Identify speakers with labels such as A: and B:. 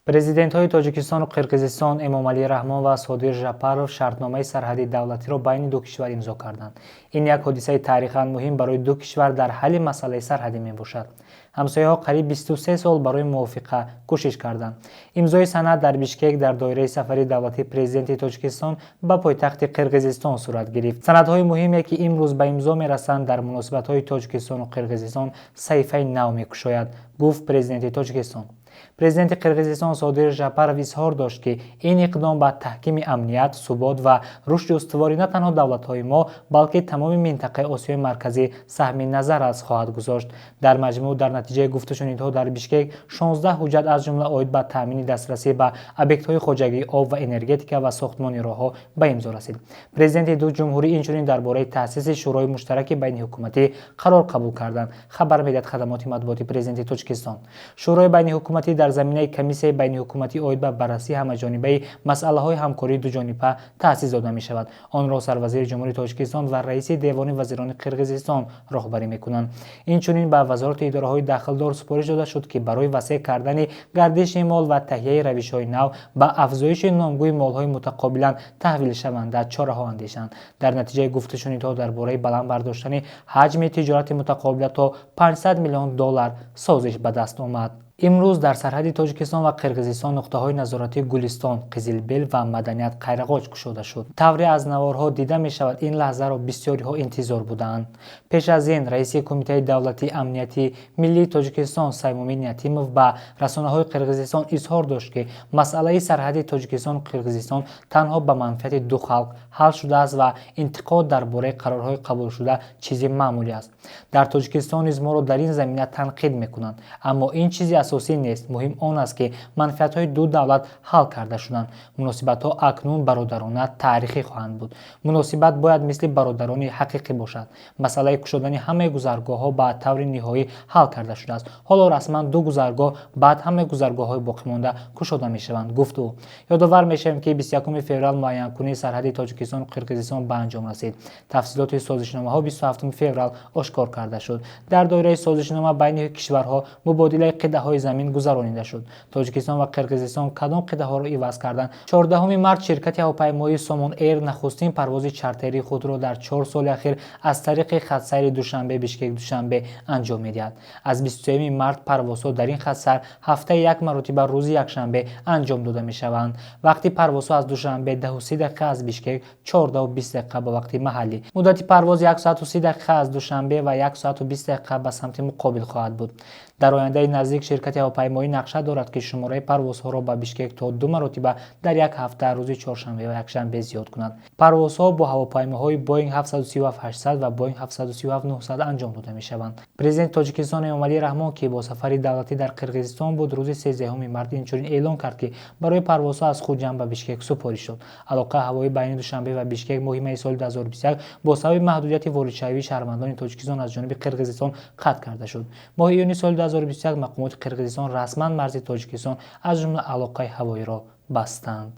A: Президентҳои Тоҷикистону Қирғизистон Эмомалӣ Раҳмон ва Содир Жапаров шартномаи сарҳади давлатиро байни ду кишвар имзо карданд. Ин як ҳодисаи таърихан муҳим барои ду кишвар дар ҳалли масъалаи сарҳадӣ мебошад. Ҳамсояҳо қариб 23 сол барои мувофиқа кӯшиш карданд. Имзои санад дар Бишкек дар доираи сафари давлатии президенти Тоҷикистон ба пойтахти Қирғизистон сурат гирифт. Санадҳои муҳиме, ки имрӯз ба имзо мерасанд, дар муносибатҳои Тоҷикистону Қирғизистон саҳифаи нав мекушояд, гуфт президенти Тоҷикистон. Президенти Қирғизистон Содир Жапаров изҳор дошт, ки ин иқдом ба таҳкими амният, субот ва рушди устувори на танҳо давлатҳои мо, балки тамоми минтақаи Осиёи Марказӣ саҳми назаррас хоҳад гузошт. Дар маҷмӯъ, дар натиҷаи гуфтушунидҳо дар Бишкек 16 ҳуҷҷат, аз ҷумла оид ба таъмини дастрасӣ ба объектҳои хоҷагии об ва энергетика ва сохтмони роҳҳо, ба имзо расид. Президенти ду ҷумҳурӣ инчунин дар бораи таъсиси Шӯрои муштараки байниҳукуматӣ қарор қабул карданд, хабар медиҳад хадамоти матбуоти президенти Тоҷикистон. Шӯрои байниҳукуматӣ дар заминаи комиссияи байниҳукуматӣ оид ба баррасии ҳамаҷонибаи масъалаҳои ҳамкории дуҷониба таъсис дода мешавад. Онро сарвазири Ҷумҳурии Тоҷикистон ва раиси Девони вазирони Қирғизистон роҳбарӣ мекунанд. Инчунин ба вазорату идораҳои дахлдор супориш дода шуд, ки барои васеъ кардани гардиши мол ва таҳияи равишҳои нав ба афзоиши номгӯи молҳои мутақобилан таҳвилшаванда чораҳо андешанд. Дар натиҷаи гуфтушунидҳо дар бораи баланд бардоштани ҳаҷми тиҷорати мутақобила то 500 миллион доллар созиш ба даст омад. Имрӯз дар сарҳади Тоҷикистон ва Қирғизистон нуқтаҳои назоратии Гулистон, Қизилбел ва Маданият Қайрағоч кушода шуд. Тавре аз наворҳо дида мешавад, ин лаҳзаро бисёриҳо интизор будаанд. Пеш аз ин раиси Кумитаи давлатии амнияти миллии Тоҷикистон Саймумин Ятимов ба расонаҳои Қирғизистон изҳор дошт, ки масъалаи сарҳади Тоҷикистону Қирғизистон танҳо ба манфиати ду халқ ҳал шудааст ва интиқод дар бораи қарорҳои қабулшуда чизи маъмулӣ аст. Дар Тоҷикистон низ моро дар ин замина танқид мекунанд, аммо ин чизи асосӣ нест. Муҳим он аст, ки манфиатҳои ду давлат ҳал карда шуданд. Муносибатҳо акнун бародарона, таърихӣ хоҳанд буд. Муносибат бояд мисли бародарони ҳақиқӣ бошад. Масъалаи кушодани ҳамаи гузаргоҳҳо ба таври ниҳоӣ ҳал карда шудааст. Ҳоло расман ду гузаргоҳ, баъд ҳамаи гузаргоҳҳои боқимонда кушода мешаванд, гуфт ӯ. Ёдовар мешавем, ки 21 феврал муайянкунии сарҳади Тоҷикистону Қирғизистон ба анҷом расид. Тафсилоти созишномаҳо 27 феврал ошкор карда шуд. Дар доираи созишнома байни кишварҳо мубодилаи қитъаҳои замин гузаронида шуд. Тоҷикистон ва Қирғизистон кадом қитъаҳоро иваз карданд? 14 март ширкати ҳавопаймоии Сомон Эйр нахустин парвози чартерии худро дар 4 соли ахир аз тариқи хатсайри Душанбе Бишкек Душанбе анҷом медиҳад. Аз 23 март парвозҳо дар ин хатсайр ҳафтаи як маротиба рӯзи якшанбе анҷом дода мешаванд. Вақти парвозҳо аз Душанбе 10:30 дақиқа, аз Бишкек 14:20 дақиқа ба вақти маҳаллӣ. Муддати парвоз 1 соату 30 дақиқа аз Душанбе ва 1 соату 20 дақиқа ба самти муқобил хоҳад буд. Дар ояндаи наздик ширкати ҳавопаймоӣ нақша дорад, ки шумораи парвозҳоро ба Бишкек то ду маротиба дар як ҳафта, рӯзи чоршанбе ва якшанбе, зиёд кунад. Парвозҳо бо ҳавопаймоҳои Боинг 737-800 ва Боинг 737-900 анҷом дода мешаванд. Президенти Тоҷикистон Эмомалӣ Раҳмон, ки бо сафари давлатӣ дар Қирғизистон буд, рӯзи 13 март инчунин эълон кард, ки барои парвозҳо аз Хуҷанд ба Бишкек супориш шуд. Алоқаи ҳавоӣ байни Душанбе ва Бишкек моҳи майи соли 2021 бо сабаби маҳдудияти воридшавии шаҳрвандони Тоҷикистон аз ҷониби Қирғизистон қатъ карда шуд. Моҳи июни соли 2021 мақомоти Қирғизистон расман марзи Тоҷикистон, аз ҷумла алоқаи ҳавоиро, бастанд.